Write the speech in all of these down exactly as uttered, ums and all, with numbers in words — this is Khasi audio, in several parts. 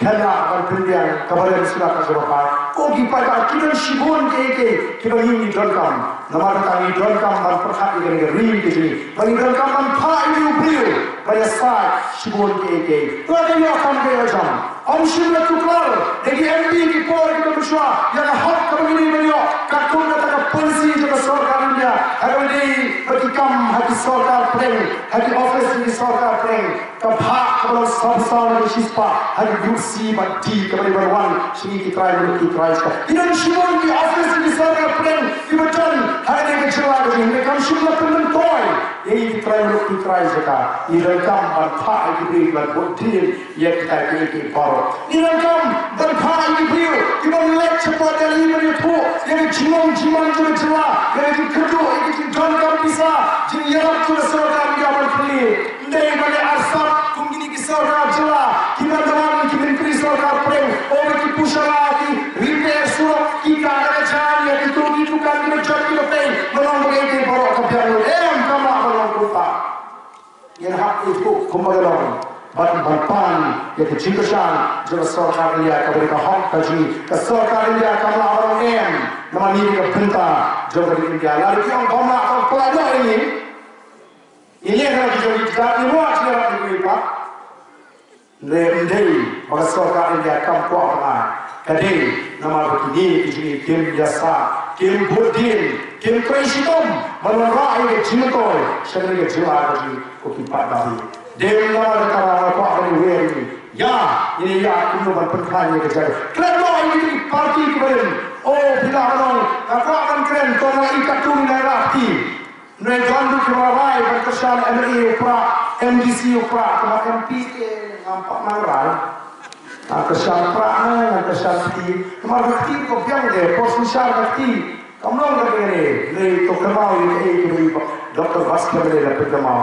Khlem lah ban pynbiang ka barim sura ka jong ka. Ko ki paidbah, ki don shibun kiei kiei kiba ngi ngi donkam. Namar kata ngi donkam ban pyrkhat ïa kane ka ri ka jong ngi. Ba ngi donkam ban phah ïa u briew ban ïasaid shibun kiei kiei. Lada ïoh kam ka ïoh jam, ym shym la tuklar da ki M P ki por kiba mynshuwa ïa ka hok kaba ngi dei ban ïoh. Katkum kata ka policy jong ka sorkar India, ha kaba dei ba ki kam ha ki sorkar pdeng, ha ki office jong ki sorkar pdeng, ka phah kaba long sawphew saw na ka shispah ha ka group C bad D, kaba dei ban wan sha ngi ki trai muluk ki trai jaka. Ki don shibun ki office ki sorkar pdeng kiba don ha kane ka jylla ka jong ngi, kam shym la pynmyntoi ïa ngi ki trai muluk ki trai jaka. Ngi donkam ban phah ïa ki briew ban bud dien ïa kita kiei kiei baroh. Ngi donkam ban phah ïa ki briew kiban leit shapoh Delhi ban ïathuh ïa ka jinglong jingman jong ka jylla, ïa ka jingkyrduh, ïa ka jingdonkam pisa, jingïarap jong ka sorkar India ban pynlong. Ym dei ban ïa arsap kum kine ki sorkar jylla kiba don ki myntri sorkar pdeng, oh, ki pynshai ki repair surok, ki kha da ka jaiñ ïa kito ki dukan kiba jot kiba pei. Ban long ba kiei kiei baroh ka biang lut. Em, kam lah ban long kumta. Ngin hap ïathuh kumba ka long. Ban, ban pan ïa ka jingkyrshan jong ka sorkar India kaba dei ka hok ka jong ngi. Ka sorkar India kam lah ban long em, namar ngi dei ka bynta jong ka ri India. Lada ki ong bym lah ban pynlait noh ïa ngi, ïa ngi ha ki jong ngi, ki jait ngi, wat ngi rat ngi, ki paidbah. Hynrei ym dei ba ka sorkar India kam kwah ban ai. Ka dei namar ba kine ki jong ngi kim ïasaid, kim bud dien, kim trei shitom ban wanrah ïa ka jingmyntoi sha kane ka jylla ka jong ngi, ko ki paidbah. Dei namar kata nga kwah ban ïa wer ïa ngi. Ïa, ïa, ïa, kumno ban pynkhlaiñ ïa ka jaka. Klet noh ïa ki party kiba rim. Oh, phi lah ban ong, nga kwah ban kren, to nga i katto ngi la ïarap ki. Hynrei don ruh kiba la rai ban kyrshan M L A u Prah, M D C u Prah, kumba M P te ngam pat nang rai. Nang kyrshan Prah, nang kyrshan kti. Namar ka kti ka biang de, por synshar ka kti. Kam long kaba ïa ne, hynrei to kynmaw ïa kaei kaba i Doctor Baskar Mele la pynkynmaw.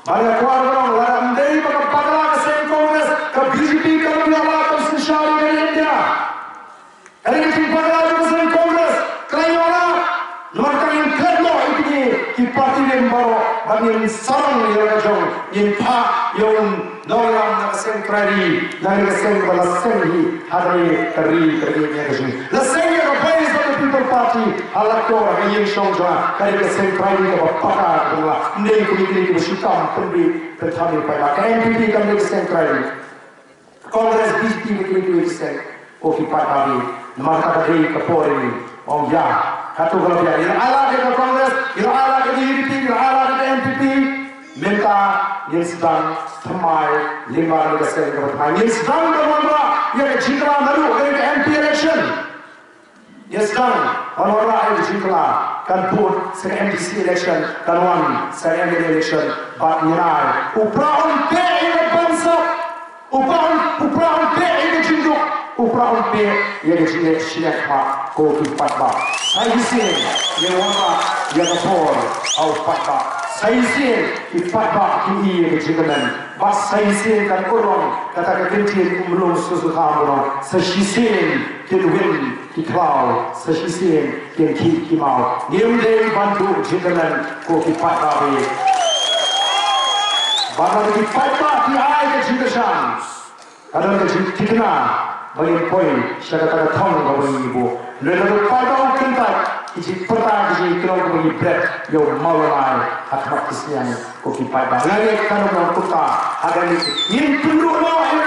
Ba nga kwah ban ong, lada ym dei ba ka bakla ka seng Congress, ka B J P kam ïoh lad ban synshar ïa ka India. Ka dei ka jingbakla jong ka seng Congress, ka la ïoh lad. Namar kata ngin klet noh ïa kine ki party rim baroh bad ngin sarong ïa la ka jong, ngin phah ïa u nongïalam na ka seng trai ri, na ka seng ba la seng hi ha kane ka ri, ka ri ïa ka jong. La seng ïa ka Voice of the People Party ha Ladkor, ha ka ïing shong jong nga, ka dei ka seng trai ri kaba paka kaba la. Ym dei kum kine kiba shu kam pynbiej pynthame paidbah. Ka N P P kam dei ka seng trai ri. Congress, B J P, kine ki seng, ko ki paidbah, namar kata ka dei ka por ïa ngi. Ong ïa, katto ka la biang. Ïa la ai lad ïa ka Congress, ïa la ai lad ïa ka U D P, ïa la ai lad ïa ka N P P. Mynta ngin sdang thymmai lyngba kane ka seng kaba thymmai. Ngin sdang ban wanrah ïa ka jingkylla naduh kane ka M P election. Ngin sdang ban wanrah ïa ka jingkylla, kan bud sa ka M D C election, kan wan sa ka M L A election, bad ngin ai. U Prah un peh ïa ka bamsap, u Prah un, u Prah un peh ïa ka jingduk, u Prah un peh ïa ka jingeh shiliang khmat, ko ki paidbah. Sa shisien ngin wanrah ïa ka bor ha u paidbah. Sa shisien ki paidbah kin ïoh ïa ka jingkmen. Bad sa shisien kan urlong kata ka ktien, um lum sngewsih kham urlong. Sa shisien kin win ki khlaw, sa shisien kin khih ki maw. Ngim dei ban duh jingkmen, ko ki paidbah. Bad lada ki paidbah ki ai ka jingkyrshan, ka don ka jingthikna ba ngin poi sha kata ka thong kaba ngi buh. Lada ki paidbah ki kyntait, ki jingpyrta, ki jingkynnoh kaba ngi bret ïa u maw ïa u nai ha khmat ki sniang, ko ki paidbah. Nga ngeit kan ym long kumta. Hynrei ngin pynduh noh ïa